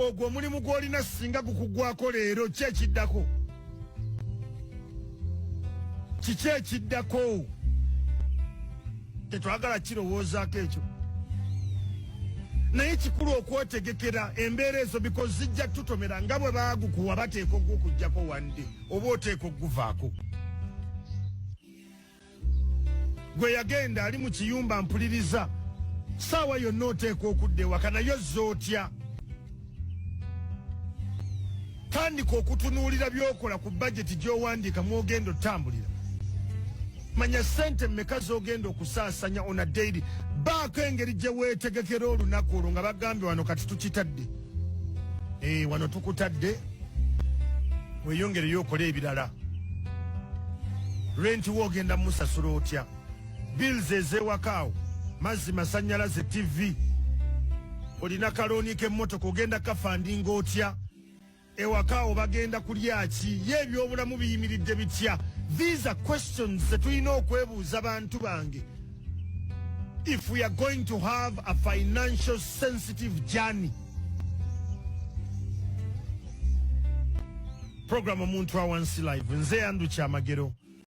Ogwo omulimu gw'olina singa gukugwako leero, ki ekiddako? Kiki ekiddako? Tetwagala kirowoozaako ekyo, naye kikulu okwetegekera embeera ezo because zijja tutomera. Nga bwe baagukuwa, bateeka ogukujjako wande oba oteeka oguvaako. Gwe yagenda ali mu kiyumba, mpuliriza, saawa yonna oteeka okudda ewaka, naye ozza otya? Tandika okutunuulira by'okola ku bajeti gy'owandiika mw'ogenda otambulira. Manya sente mmeka z'ogenda okusaasanya on a daily. Baako engeri gye weetegekera olunaku olwo nga bagambye wano kati tukitadde, e, wano tukutadde, weyongereyo okola ebirala. Renti wo ogenda musasula otya? Bills ez'ewakaawo, mazzi, masanyalaze, TV, olina kalooni k'emmotoka, ogenda kafandinga otya? Ewakaawo bagenda kulya ki? Ye ebyobulamu biyimiridde bitya? These are questions zetulina okwebuuza, bantu bange, if we are going to have a financial sensitive journey. Program Omuntu Awansi Live, nze Andu Kyamagero.